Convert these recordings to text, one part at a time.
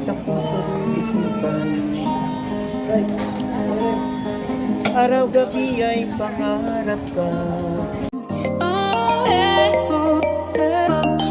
Sa puso't isipan. Araw-gabi ay pangarap ka. Oh, eh, oh, eh, oh.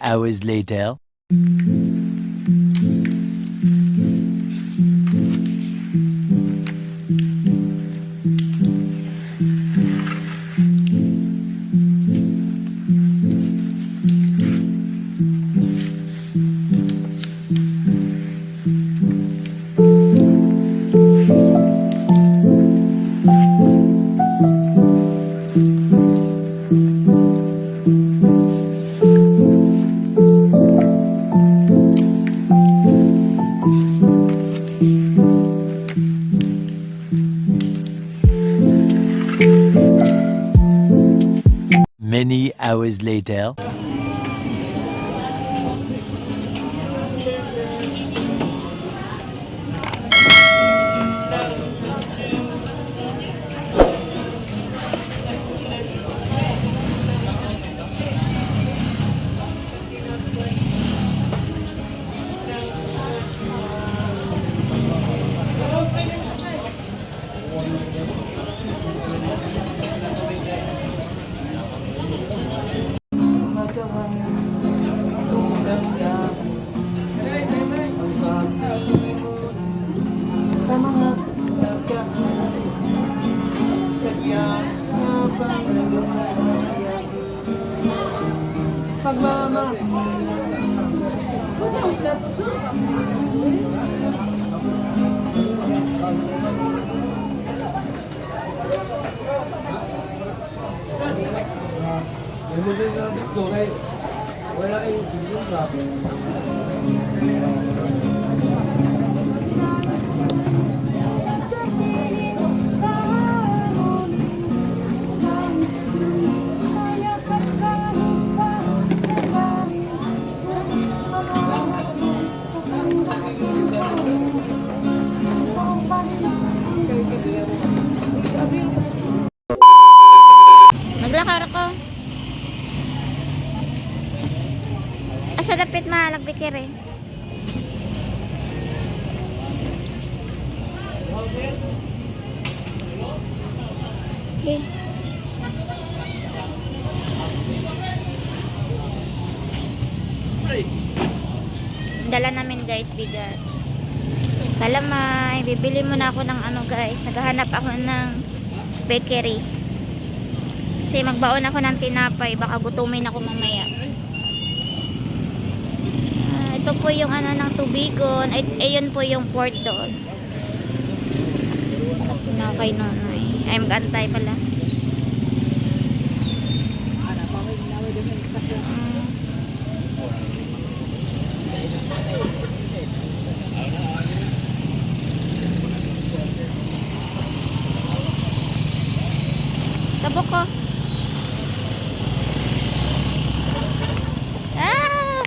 hours later. Many hours later. Magawang ganda ang pag-ibig sa mga nagkakamali, sadya na pangalaga pagmamahal. Maglakar ko. Asa dapit mahalag bikir eh. Okay. Dala namin, guys, bigas. Kalamay, bibili muna ako ng ano, guys. Naghahanap ako ng bakery. Kasi magbaon ako ng tinapay, baka gutumin ako mamaya. Ah, ito po yung ano ng Tubigon. Ay, ayun po yung port doon. Na kay Nonoy. Ay, mag-antay pala. Tabok ko. Ah!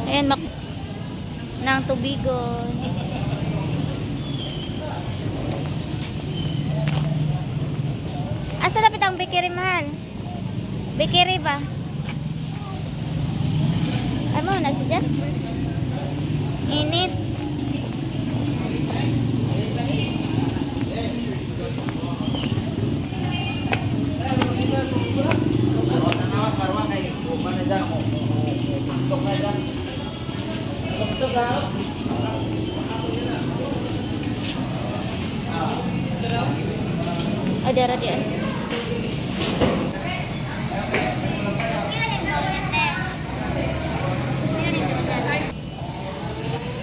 Ayan, mak ng Tubigon. Asa dapat ang bakery, mahal? Bakery ba? Ay mo, nasa dyan? Init. Ay, dara di ay.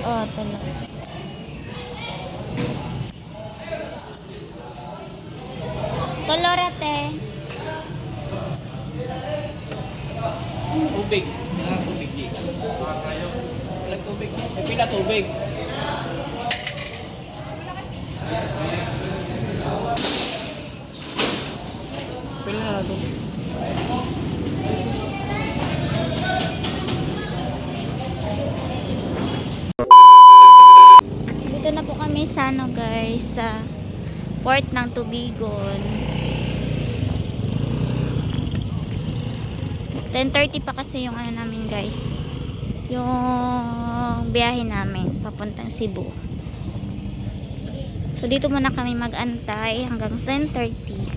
Oh, tulo. Colorate. Tubig. Kailangan tubig, G. Walang tubig. May pila tubig. Pila na lang tubig. Dito na po kami sa ano, guys, sa port ng Tubigon. 10:30 pa kasi yung ano namin, guys. Yung biyahe namin papuntang Cebu. So dito muna kami mag-antay hanggang 10:30.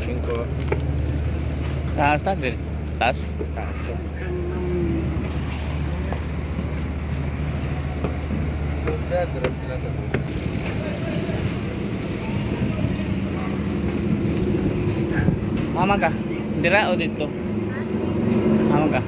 Cinco. Taas na din. Taas. Taas ko. Mama ka. Dira o dito? Mama ka.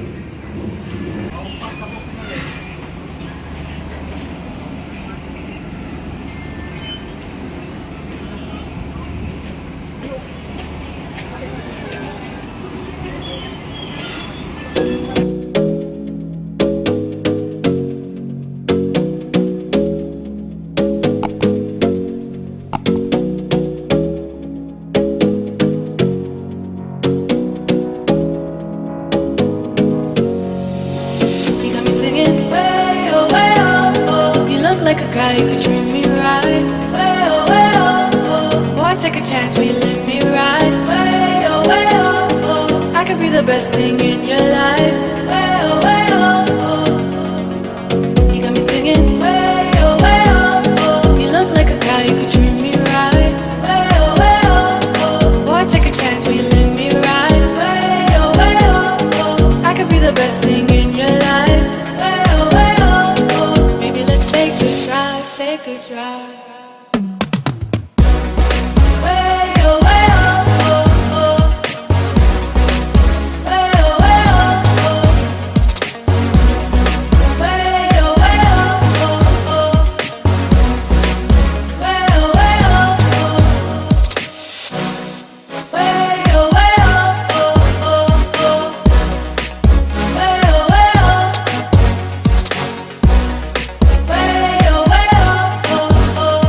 You got me singing way oh way oh oh. You look like a guy who could treat me right. Way oh way oh oh. Boy, take a chance, will you let me ride? Way oh way oh oh. I could be the best thing in your life. Way oh way oh oh. You got me singing way oh oh. You look like a guy who could treat me right. Way oh way oh oh. Boy, take a chance, will you let me ride? Way oh way oh oh. I could be the best thing in your life. Way oh way oh oh. Maybe let's take a drive, take a drive. Way oh way oh oh oh. Way oh way oh oh. Way oh way oh oh oh. Way oh way oh oh. Way oh way oh oh oh oh. Way oh way oh. Way oh way oh oh oh.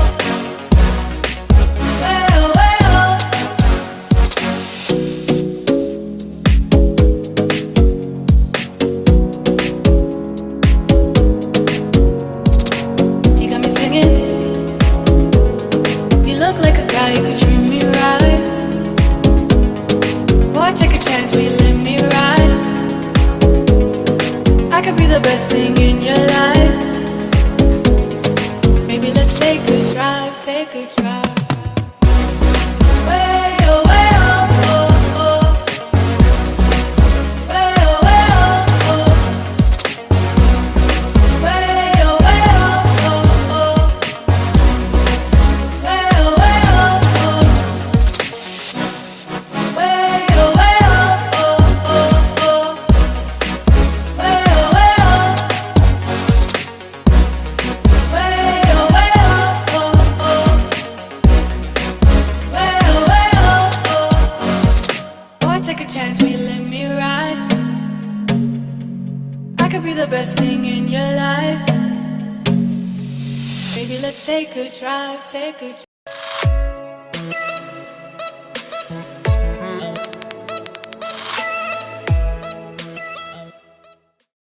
Way oh way oh. You got me singing. You look like a guy who could treat me right. Boy, take a chance, will you let me ride? I could be the best thing in your life. Maybe let's take a drive, take a drive. Way oh way oh oh oh. Way oh way oh oh. Way oh way oh oh oh. Way oh way oh oh. Way oh way oh oh oh oh. Way oh way oh. Way oh way oh oh oh. Way oh way oh oh. Boy, take a chance, will you let me ride? I could be the best thing in your life. Maybe let's take a drive, take a